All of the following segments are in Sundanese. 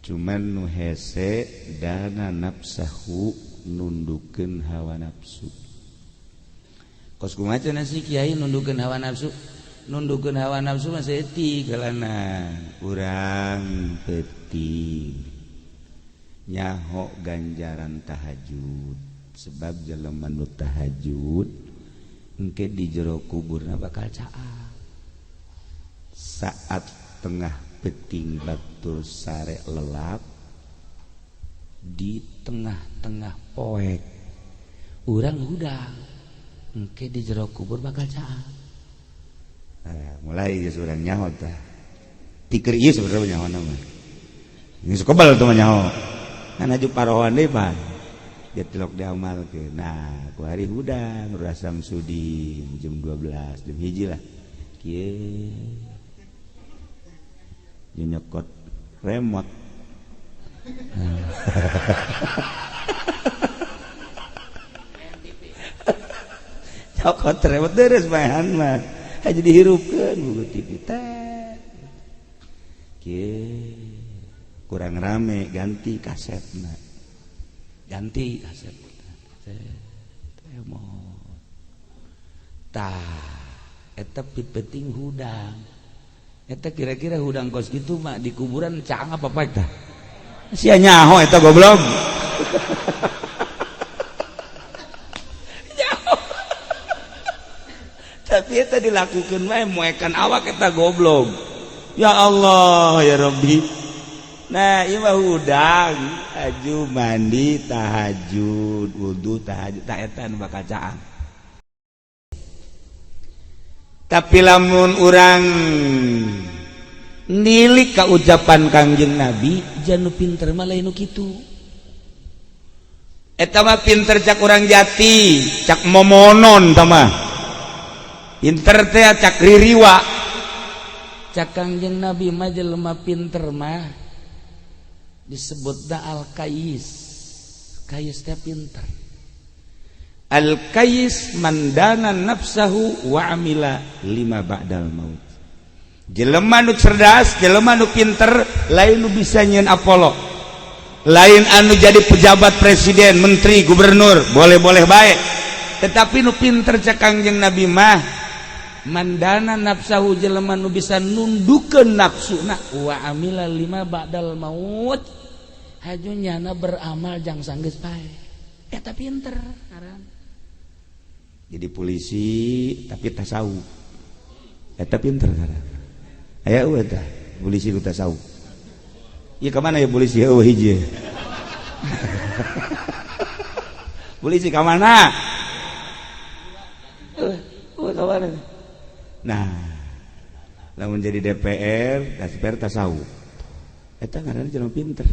Cuman nu hese dana nafsahu nundukeun hawa nafsu. Kos kumaha cenah si kiai nundukeun hawa nafsu? Nundukeun hawa nafsu mah saeutik kalana urang peuting nyaho ganjaran tahajud sebab jelema nu tahajud engke di jero kuburna bakal caang saat tengah peting batur sare lelap di tengah-tengah poek urang hudang engke di jero kubur bakal caang. Mulai geus urang nyaho tah tikeur ieu sebenarnya nyaho mah geus kebal tuh mah nyaho kan aju parohan deui pan dia tilok diamalkeun. Nah ku hari hudang Lurah Samsudin jam 12 jam 1 lah kieu nyokot remote. Nyokot remote deres maehan mah aja dihirupkeun buku TV teh kieu kurang rame ganti kasetna ganti kaset remote tah eta pipeting hudang. Eta kira-kira hudang kos gitu mah di kuburan caang apa paek tah? Sia nyaho eta goblok. Nyaho. Tapi eta dilakukeun mah moekan awak eta goblok. Ya Allah ya Rabbi. Nah, ieu mah hudang aju mandi tahajud, wudu tahajud tah eta nu bakal caang. Tapi lamun urang nilik ka ucapan Kangjeng Nabi janu pinter mah lain nu kitu. Eta mah pinter cak urang jati, cak momonon ta mah. Pinter teh cak ririwa. Cak Kangjeng Nabi mah jelema pinter mah disebutna al-kayis. Kayis teh pinter. Al-kayis mandana nafsahu wa amila lima ba'dal maut. Jelema nu cerdas, jelema nu pinter, lain nu bisa nyieun Apollo. Lain anu jadi pejabat presiden, menteri, gubernur, boleh-boleh baik. Tetapi nu pinter cek Kangjeng Nabi mah mandana nafsahu jelema nu bisa nundukeun nafsuna wa amila lima ba'dal maut. Haju nyana beramal jang sanggeus pae. Eta pinter ngaran. Jadi polisi tapi tasawuf. Eta pinter ngaran. Aya eueuh tah polisi ku tasawuf. Ieu ka mana ya polisi eueuh hiji. Polisi ka mana? Eueuh ka mana? Nah, lamun jadi DPR, DPR tasawuf. Eta ngaranna jelema pinter.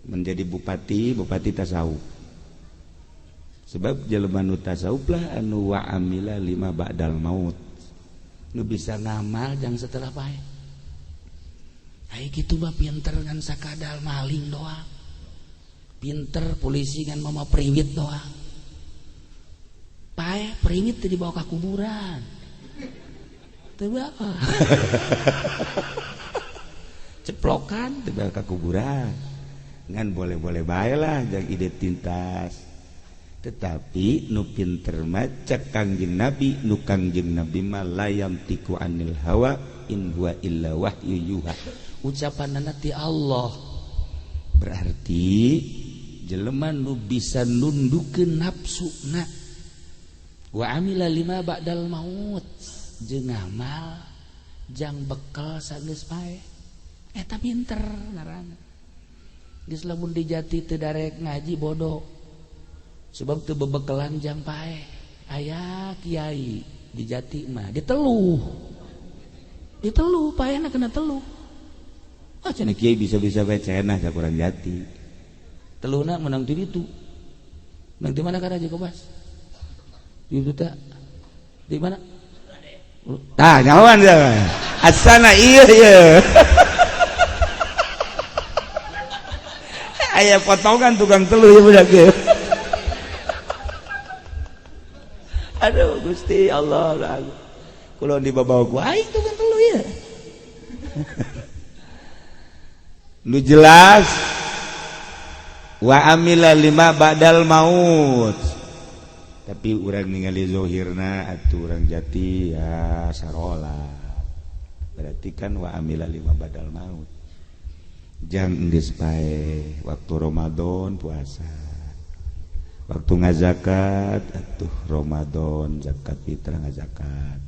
Menjadi bupati, bupati tasawuf. Sebab jelema nu tasawuf lah anu wa amila lima ba'dal maut. Nu bisa ngamal jang setelah pae. Ai kitu mah pinter ngan sakadal maling doang. Pinter polisi ngan mama priwit doang. Pae priwit teh dibawa ka kuburan. Teu apa? Ceplokan dibawa ka kuburan. Ngan boleh-boleh bae lah jang identitas. Tetapi nu pinter mah cek Kangjeng Nabi, nu Kangjeng Nabi mah layam tiku anil hawa in huwa illa wahyu yuha. Ucapanna ti Allah. Berarti jelema nu bisa nundukeun nafsuna wa amila lima ba'dal maut jeung ngamal jang bekal sanggeus pae. Eta pinter ngaranna. Geus lamun dijati teu darek ngaji bodoh. Sebab teu bebekelan jang pae. Aya kiai dijati mah diteluh. Diteluh paehna kena teluh. Ah cenah kiai bisa-bisa bae cenah cak urang jati. Teluhna menang ti ditu. Menang di mana kana Haji Kobas? Di ditu teh. Di mana? Tah nyahoan teh. Asana ieu ieu. Aya potongan tukang teluh ieu budak ieu. Aduh Gusti Allah, kula dibawa ku aing tukang teluh ieu. Nu jelas wa amila lima ba'dal maut. Tapi urang ningali zohirna atuh urang jati ya sarola. Berarti kan wa amila lima ba'dal maut. Jang geus paeh waktu Ramadan puasa. Waktu ngazakat atuh Ramadan zakat fitrah ngazakat.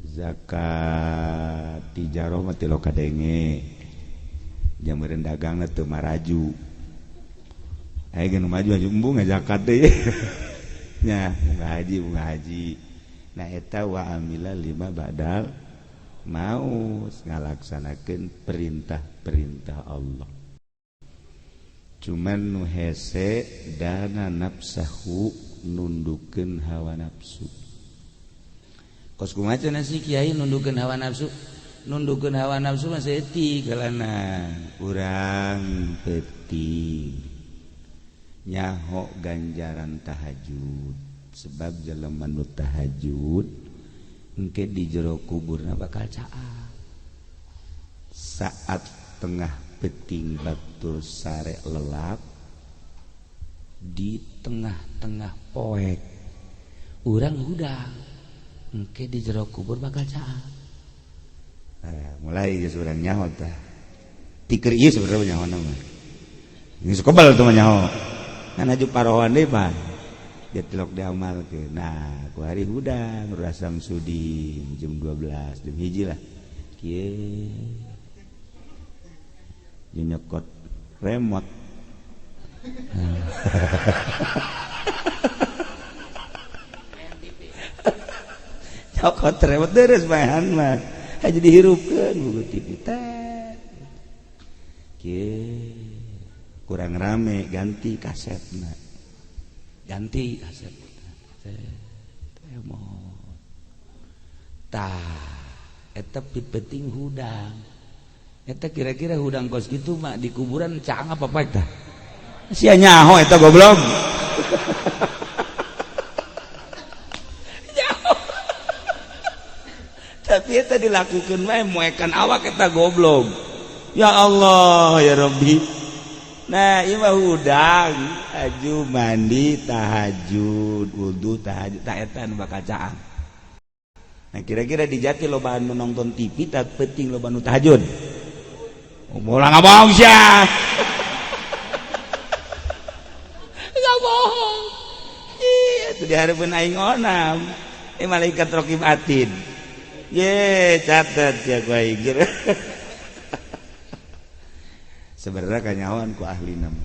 Zakat tijaroh mah teu kadenge. Jang meureun dagangna teu maraju. Aya ge nu maju embung ngazakat deui. Nya bunga haji bunga haji. Nah eta wa amila lima ba'dal maut ngalaksanakeun perintah-perintah Allah. Cuman nu hese dana nafsahu nundukeun hawa nafsu. Kos kumaha cenah si kiai nundukeun hawa nafsu? Nundukeun hawa nafsu mah saeutik kalana urang peuting nyaho ganjaran tahajud. Sebab jelema nu tahajud engke di jero kuburna bakal caang. Saat tengah peting batur sare lelap di tengah-tengah poek urang hudang engke di jero kubur bakal caang. Mulai geus urang nyaho tah. Tiker ieu sebenarnya nyaho mah. Geus kebal tuh mah nyaho. Kan aju parohan deui pan. Dia tilok diamalkeun. Nah, ku hari hudang Lurah Samsudin jam 12, jam 1 lah. Kieu nyokot remote. Nyokot remote deres baehan mah. Aja dihirupkeun buku TV teh. Kieu kurang rame ganti kasetna. Ganti kaset. Remote. Tah, eta pipeting hudang. Eta kira-kira hudang kos gitu mah di kuburan caang apa paek tah? Sia nyaho eta goblok. Nyaho. Tapi eta dilakukeun wae moekan awak eta goblok. Ya Allah ya Rabbi. Nah, ieu mah hudang aju mandi tahajud, wudu tahajud tah eta nu bakal caang. Nah, kira-kira di jati loba anu nonton TV tah penting loba anu tahajud. Bola nggak bohong sih. Nggak bohong. Iya, itu diharapkan aing onam. Malaikat rokib atid. Ye, catat ya gua aing. Sebenarnya kanyawan ku ahli nam.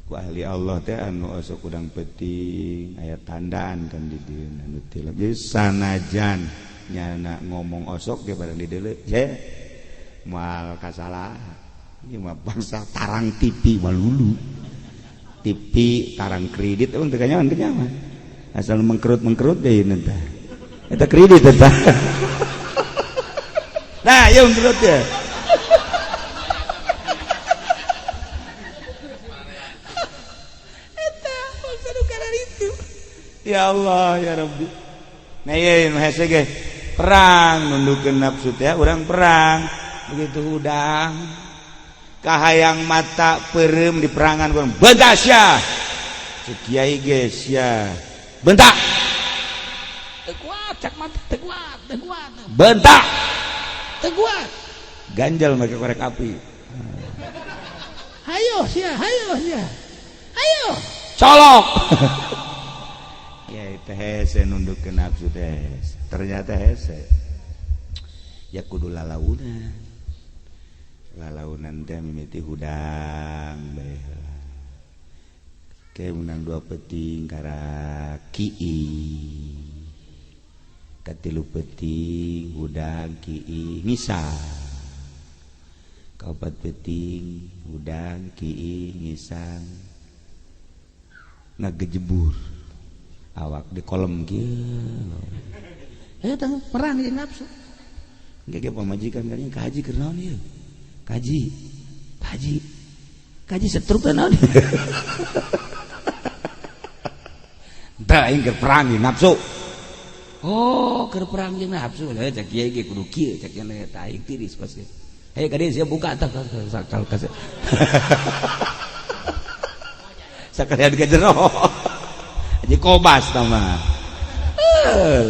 Ku ahli Allah teh anu osok udang peting aya tandaan kan di dieu anu tilap. Jadi sanajan nyana ngomong osok ge barang di dieu. Ye. Moal kasalah. Ieu mah bangsa tarang TV malulu. TV tarang kredit emang teu kanyawan kanyawan. Asal mengkerut-mengkerut deui teh. Eta kredit eta. Nah, ieu mengkerut ya. Eta bangsa nu kararitu. Ya Allah ya Rabbi. Nah ieu nu hese ge perang nundukeun nafsu teh urang perang. Begitu hudang kahayang mata perem di perangan kurang bentak sia cek kiai ge sia bentak teu kuat cak mata teu kuat teu kuat bentak teu kuat ganjal make korek api hayo sia hayo sia hayo colok. Kiai teh hese nundukkeun nafsu teh ternyata hese ya kudu lalaunan lalaunan teh mimiti hudang bae ke menang dua peting karak kii katilu peting hudang kii ngisang kaopat peting hudang kii ngisang ngagejebur awak di kolom kieu eta perang jeung nafsu ge pamajikan kalian kaji keur naon ieu kaji kaji kaji setruk teh naon. Tah aing keur perang jeung nafsu. Oh, keur perang jeung nafsu. Cek kiai ge kudu kieu, cek kiai tah aing tiris pasti. Hei kadi sia buka tah sakal kasih. Sakalian ke jero. Haji Kobas tah mah.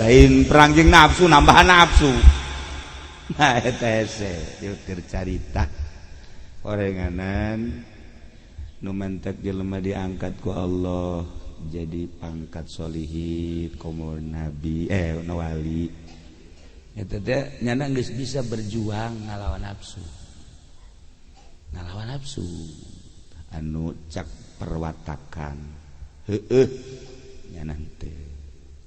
Lain perang jeung nafsu, nambahan nafsu. Nah eta hese keur carita. Orenganan nu mantak jelema diangkat ku Allah jadi pangkat solihin komo nabi wali eta teh nyana geus bisa berjuang ngalawan nafsu anu cak perwatakan heueuh nyana teh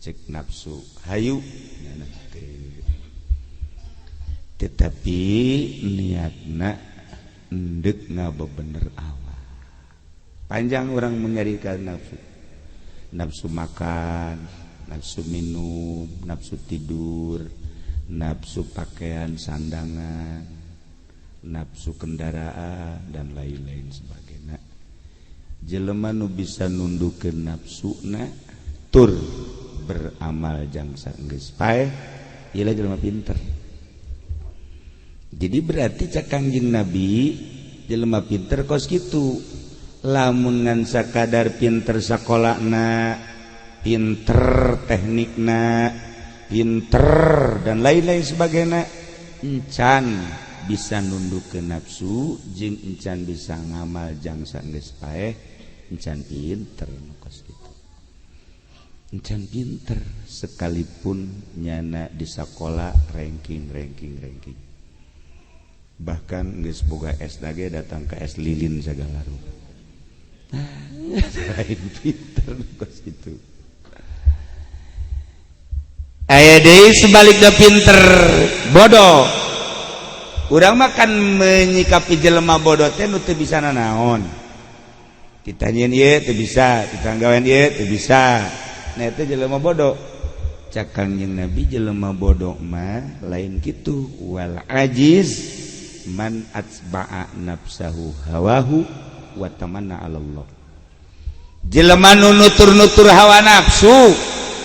cek nafsu hayu nyana teh tetapi niatna endek ngabebener awak. Panjang orang menyarikan nafsu, nafsu makan, nafsu minum, nafsu tidur, nafsu pakaian sandangan, nafsu kendaraan dan lain-lain sebagainya. Jelema nu bisa nundukeun nafsuna tur beramal jang saenggeus paeh, ieu jelema pinter. Jadi berarti cak Kangjeng Nabi jelema pinter kos kitu. Lamun ngan sakadar pinter sakolana, pinter teknikna, pinter dan lain-lain sebagainya, encan bisa nunduk ke nafsu jeung encan bisa ngamal jang saenggeus paeh, encan pinter kos kitu. Encan pinter sekalipun nyana di sakola ranking. Bahkan geus boga es dage datang ke es lilin sagala rupa. Lain pinter kos itu. Aya deui sebaliknya pinter bodoh. Urang mah kan menyikapi jelema bodoh teh nu teu bisa nanaon. Ditanyain ieu teu bisa, ditanggawean ieu teu bisa. Nah eta jelema bodoh. Cak Kangjeng Nabi jelema bodoh mah lain kitu, wal ajiz man atba'a nafsahu hawahu wa tamanna 'ala Allah. Jelema nu nutur-nutur hawa nafsu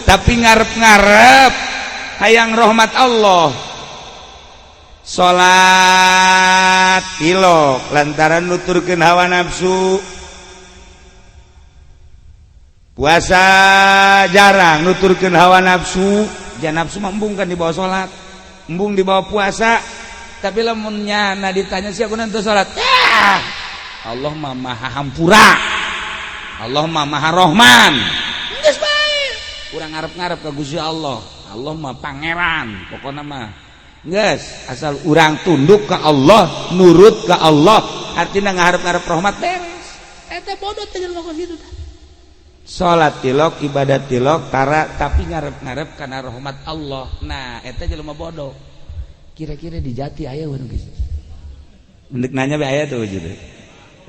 tapi ngarep-ngarep hayang rahmat Allah. Salat tilok lantaran nuturkeun hawa nafsu, puasa jarang nuturkeun hawa nafsu. Jan nafsu mah embung kan dibawa salat, embung dibawa puasa. Tapi lamun nyana ditanya sia kunaon teu salat, ah, Allah mah maha hampura, Allah mah maha rohman. Geus bae urang ngarep-ngarep ka Gusti Allah, Allah mah pangeran pokona mah. Geus asal urang tunduk ka Allah, nurut ka Allah, artinya ngarep-ngarep rahmat beres. Eta bodoh teh jelema kos kitu tah. Salat tilok, ibadat tilok tara, tapi ngarep-ngarep kana rahmat Allah. Nah eta jelema bodoh. Kira-kira di Jati aya urang geus. Mendek nanya be aya tuh gitu.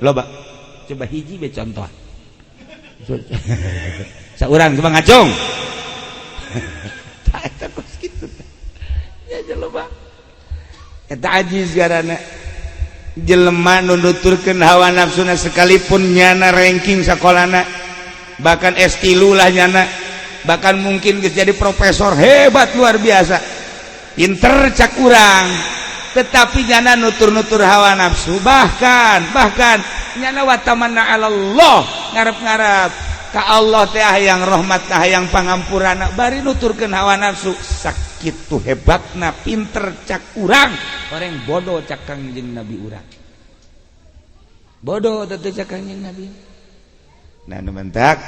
Loba. Coba hiji be contoh. Saurang coba ngacung. Tah eta kos kitu teh. Ya jelema. Eta ajiz garana. Jelema nu nuturkeun hawa nafsuna sekalipun nyana ranking sakolana, bahkan S3 lah nyana, bahkan mungkin geus jadi profesor hebat luar biasa. Pinter cak urang, tetapi nyana nutur-nutur hawa nafsu, bahkan nyana watamanna 'alallah, ngarep-ngarep ka Allah teh hayang rahmat, hayang pangampurana, bari nuturkeun hawa nafsu. Sakitu hebatna pinter cak urang, orang bodoh cak Kangjeng Nabi urang. Bodoh teh cak Kangjeng Nabi. Nah nu mentak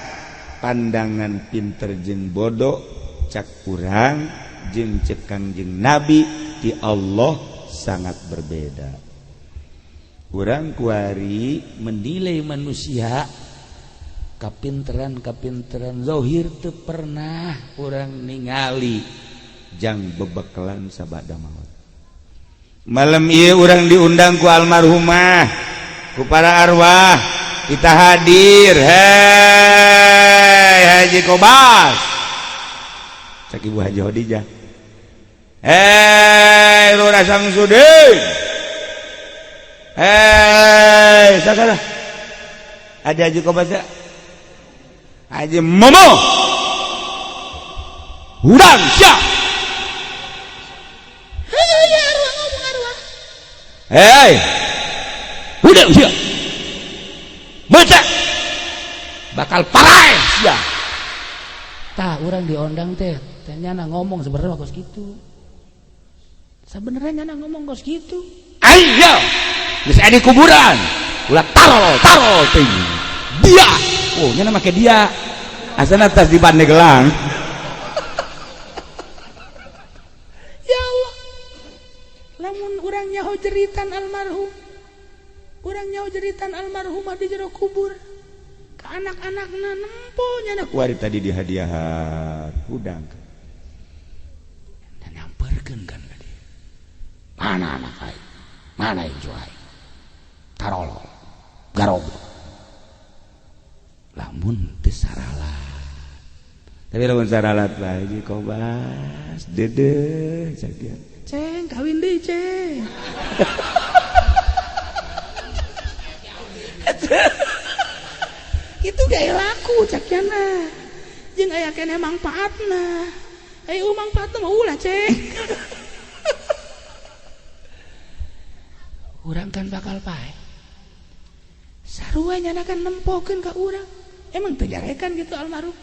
pandangan pinter jeung bodoh cak urang jeung cek Kangjeng Nabi di Allah sangat berbeda. Urang kuari menilai manusia kapinteran zahir teu pernah urang ningali jang bebekelan sabada maut. Malam ieu urang diundang ku almarhumah, ku para arwah, kita hadir. Hei Haji Kobas, cak Ibu Haji Khadijah. Hei Lurah Samsudin, hei sakara ada Haji Kobas ya? Haji Momo hurang siap. Hei, udah sia. Baca. Bakal parai sia. Tah urang diondang teh, teh nyana ngomong sebenarnya kos kitu. Sebenarnya nyana ngomong kos kitu. Ayo, geus aya di kuburan. Ulah tarol tarol teh. Dia. Oh, nyana make dia. Asana tas di Pandeglang. Ya Allah. Lamun urang nyaho jeritan almarhum. Urang nyaho jeritan almarhumah di jero kubur. Ka anak-anakna nempo nyana kuari tadi dihadiahan hudang. Dan nyamperkeun kan ka dieu. Mana anak aing? Mana incu aing? Tarolol. Garoblok. Lamun teu saralat. Tapi lamun saralat bae kobas dedeh sakieu. Ceng kawin deui ceng. Itu gaya laku cak yana. Jeung aya keneh mangpaatna. Aya mangpaatna mah ulah ceng. Urang kan bakal paeh. Sarua nyana kan nempokeun ka urang. Emang teu jarekan gitu almarhum.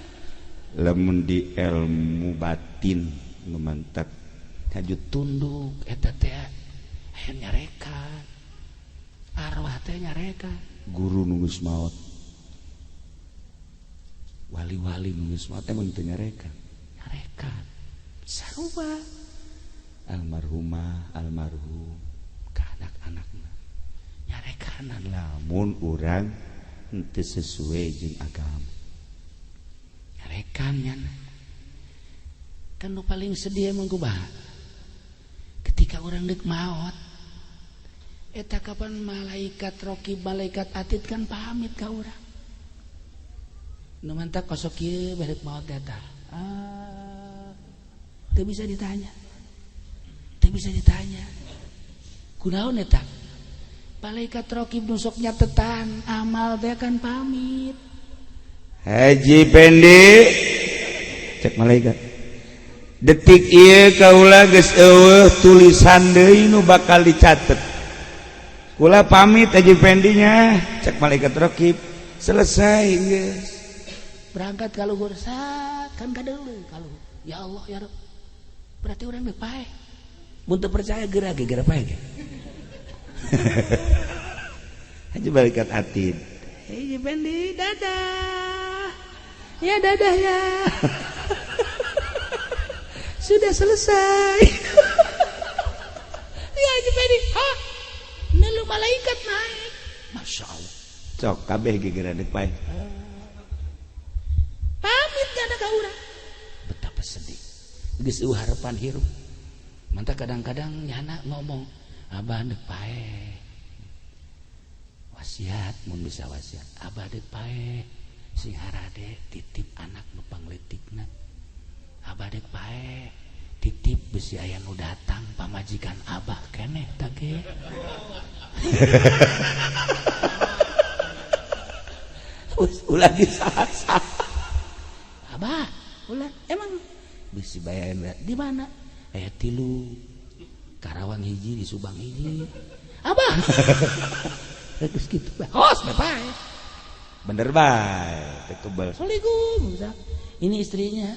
Lamun di ilmu batin nu mantap kaju tunduk eta teh aya nyarekan. Arwah teh nyarekan. Guru nu geus maot. Wali-wali nu geus maot emang teu nyarekan. Nyarekan. Sarua almarhumah almarhum ka anak-anakna. Nyarekanan lamun urang henteu sesuai jeung agama. Nyarekan nyana. Kan nu paling sedih emang kumaha? Ketika orang deuk maot eta kapan malaikat rokib malaikat atid kan pamit ka urang. Nu mantak kosok ieu balik maot eta. Ah, teu bisa ditanya. Teu bisa ditanya. Kunaon eta? Malaikat rokib nu sok nyatetan amal teh kan pamit. Haji Pendi cek malaikat. Detik ieu kaula geus eueuh tulisan deui nu bakal dicatet. Kula pamit Haji Pendinya, cek malaikat rokib. Selesai geus. Berangkat ka luhur sat kan kadeuleu ka luhur. Ya Allah ya Rabb. Berarti urang geus paeh. Mun teu percaya geura ge geura paeh ge. Haji malaikat atid. Haji Pendi dadah. Ya dadah ya. Sudah selesai. Ya Haji Pendi, hah? Nelu malaikat naik. Masya Allah. Cok kabeh geura deuk paeh. Pamit kana ka urang. Betapa sedih. Geus eueuh harapan hirup. Mantap kadang-kadang nyana ngomong, abah deuk paeh. Wasiat mun bisa wasiat, abah deuk paeh. Sing harade titip anak nu pangleutikna. Abah deuk paeh. Titip besi aya nu datang pamajikan abah keneh tah ge. Ulah disasar. Abah, ulah emang bisi bayaran di mana? Aya tilu. Karawang hiji di Subang hiji. Abah. Geus kitu bae. Hos bae. Bener bae, teu kebel. Assalamualaikum. Ini istrinya.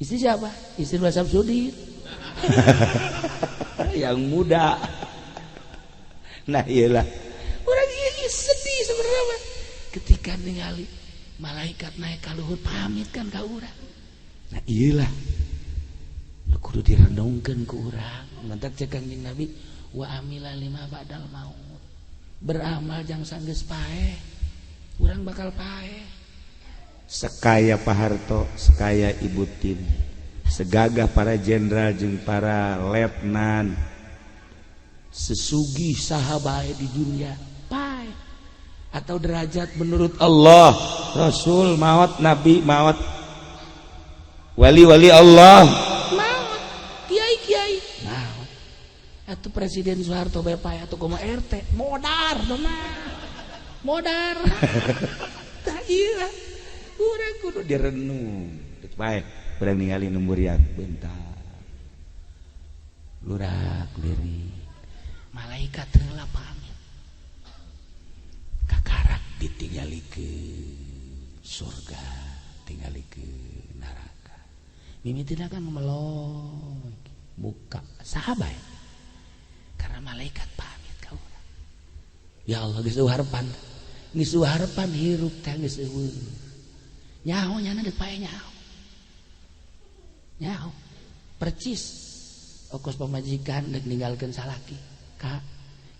Istri siapa? Istri Pak Samsudin. Yang muda. Nah iyalah. Urang ieu sedih sebenarnya ketika ningali malaikat naik ka luhur pamit kan ka urang. Nah iyalah. Nu kudu direnungkeun ku urang. Mantak cek Kangjeng Nabi wa amila lima ba'dal maut. Beramal jang sanggeus paeh. Urang bakal paeh. Sekaya Pak Harto, sekaya Ibu Tin, segagah para jenderal jeung para letnan, sesugih saha bae di dunia paeh. Atau derajat menurut Allah, Rasul maot, Nabi maot, wali-wali Allah maot, kiai-kiai maot. Atau Presiden Soeharto bae paeh atau kumaha RT modar mah. Modar. Tah ieu urang kudu direnung. Deuk bae urang ningali nu muriang bentar. Lurak lirik. Malaikat heula pamit. Kakarak ditinggalikeun surga, tinggalikeun neraka. Mimitina kan melong muka sahabat. Karena malaikat pamit ka urang. Ya Allah geus harapan. Geus harapan hirup teh geus eueuh. Nyaho nyana deuk pae nyaho. Nyaho. Percis okos pamajikan deuk ninggalkeun salaki. Kak,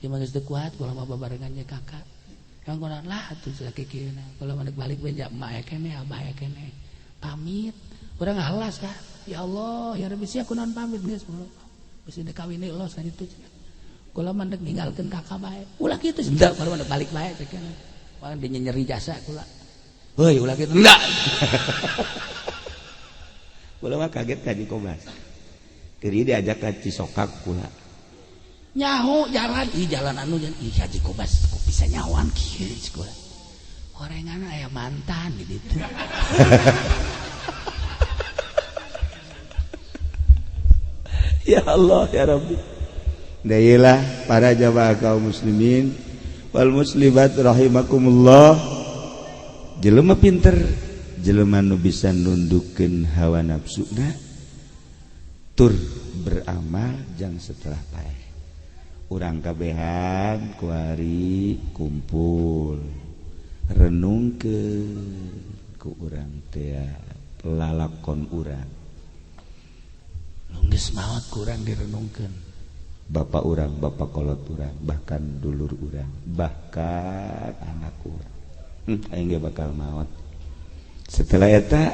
ieu mah geus teu kuat kula mah babarengan jeung kakak. Kang kunaon lah atuh salaki kieu na. Kula mah deuk balik beja emak keneh abah keneh. Pamit. Urang ngahelas ka. Ya Allah, ya Rabbi sia kunaon pamit geus kula. Geus deuk kawin deui los ka ditu. Kula mah deuk ninggalkeun kakak bae. Ulah kitu henteu kula mah deuk balik bae cek kana. Wah nyeri jasa kula. Heuy ulah kitu enggak. Kula mah kaget ka Haji Kobas. Keur diajak ka Cisokak kula. Nyaho jalan, ih jalan anu jalan, ih Haji Kobas kok bisa nyahoan kieu kula. Horengan aya mantan di ditu. Ya Allah ya Rabbi. Dailah para jamaah kaum muslimin wal muslimat rahimakumullah. Jelema pinter, jelema nu bisa nundukeun hawa nafsuna tur beramal jang setelah paeh. Urang kabehan kuari kumpul renungkeun ku urang teh lalakon urang. Nu geus maot kurang direnungkeun. Bapak urang, bapak kolot urang, bahkan dulur urang, bahkan anak urang. Aing ge bakal maot. Setelah eta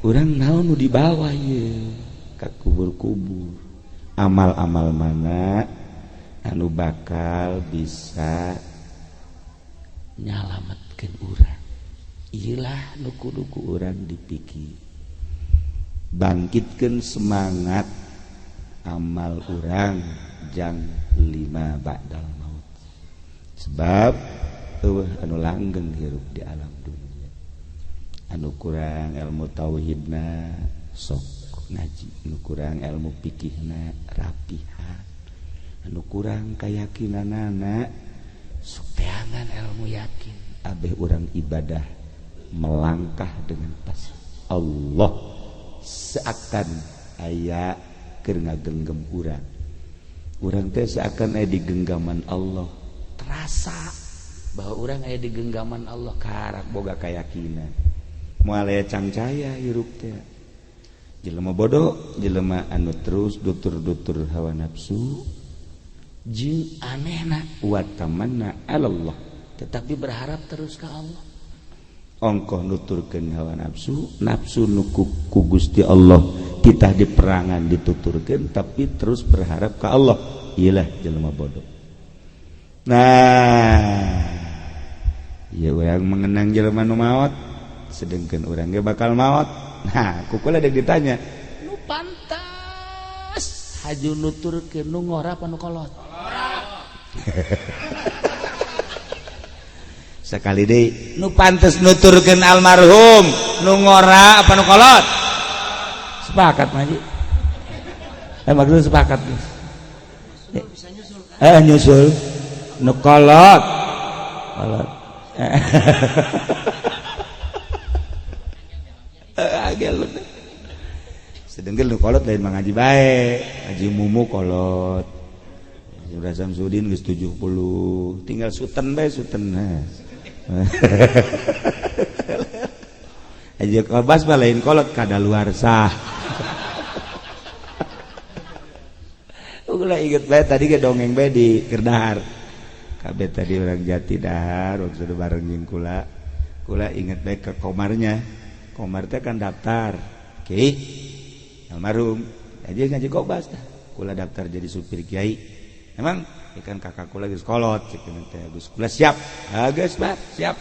urang naon nu dibawa ieu ka kubur-kubur. Amal-amal mana anu bakal bisa nyalametkeun urang. Ieulah nu kudu ku urang dipikir. Bangkitkeun semangat amal urang jang lima ba'dal maut. Sebab eueuh anu langgeng hirup di alam dunia. Anu kurang ilmu tauhidna sok ngaji, anu kurang ilmu fikihna rapihan, anu kurang kayakinanana sok teangan ilmu yakin. Abeh urang ibadah melangkah dengan pas. Allah seakan aya keur ngagenggam urang. Urang teh seakan aya di genggaman Allah. Terasa bahwa urang aya di genggaman Allah karak boga kayakinan. Moal aya cangcaya hirup teh. Jelema bodoh, jelema anu terus dutur-dutur hawa nafsu jeung anehna wa tamanna 'alallah, tetapi berharap terus ka Allah. Ongkoh nuturkeun hawa nafsu, nafsu nu ku Gusti Allah titah di perangan dituturkeun tapi terus berharap ka Allah. Iyalah jelema bodoh. Nah, ya urang mengenang jelema nu maot, sedengkeun urang ge bakal maot. Nah, ku kula deuk ditanya, nu pantas haju nuturkeun nu ngora apa nu kolot? Sekali deui, nu pantes nuturkeun almarhum nu ngora apa nu kolot? Sepakat Maji. Maksudnya sepakat guys. Bisa nyusul kan? Nyusul nu kolot. Kolot. Agel. Sedengkeun nu kolot lain mah ngaji bae, ngaji mumu kolot. Sudah Samsudin geus 70, tinggal suten bae suten. Nah. Haji Kobas mah lain kolot kadaluarsa. Ulah inget bae tadi ge dongeng bae di Kerdahar. Kabeh tadi orang Jati dahar waktu sudah bareng jeung kula. Kula inget bae ke komarnya. Komar teh kan daftar. Kiai almarhum. Aja ngaji Kobas tah. Kula daftar jadi supir kiai. Emang ikan kakak kula geus kolot cek teh geus kula siap. Ah geus Pak, siap.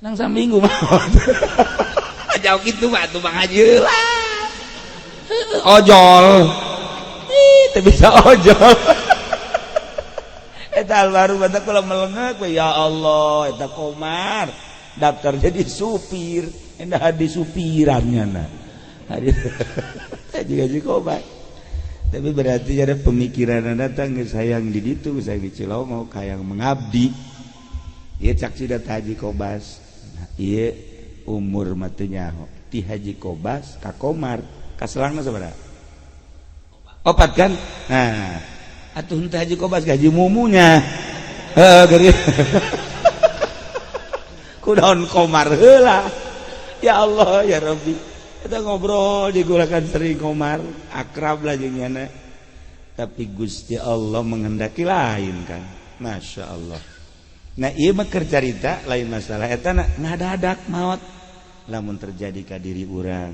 Nang saminggu mah. Jauh kitu mah atuh Bang Haji lah. Ojol. Ih, teu bisa ojol. Eta almarhum batak kula melengek we ya Allah, eta Komar daftar jadi supir, endah di supirannya nah. Haji Haji Komar. Tapi berarti ada pemikiran datang geus hayang di ditu, geus hayang di Cilongok, hayang mengabdi. Ieu cak sidat Haji Kobas. Nah, ieu umur mah teu nyaho. Ti Haji Kobas ka Komar, kaselangna sabaraha? Opat kan? Nah, atuh henteu Haji Kobas ka Haji Mumunya. Heuh, geuring. Kunaon Komar heula? Ya Allah, ya Rabbi. Kita ngobrol digulakan sering Komar, akrab lah jeung nyana. Tapi Gusti Allah menghendaki lain kan. Masya Allah. Nah, ieu mah keur carita lain masalah eta ngadadak maot. Lamun terjadi ka diri urang.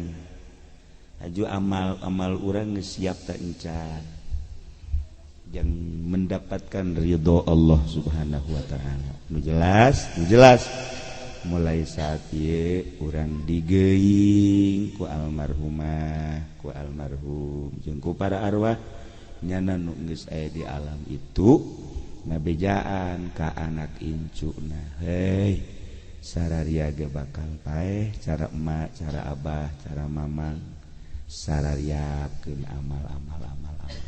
Aju amal-amal urang geus siap tak encan. Yang mendapatkan ridho Allah Subhanahu wa taala. Nu jelas, nu jelas. Mulai saat ieu urang digeuing ku almarhumah, ku almarhum jeung ku para arwah nyana nu geus aya di alam itu ngabejaan ka anak incuna. Hei, sararia ge bakal paeh cara emak, cara abah, cara mamang, sarariapkeun amal amal amal amal.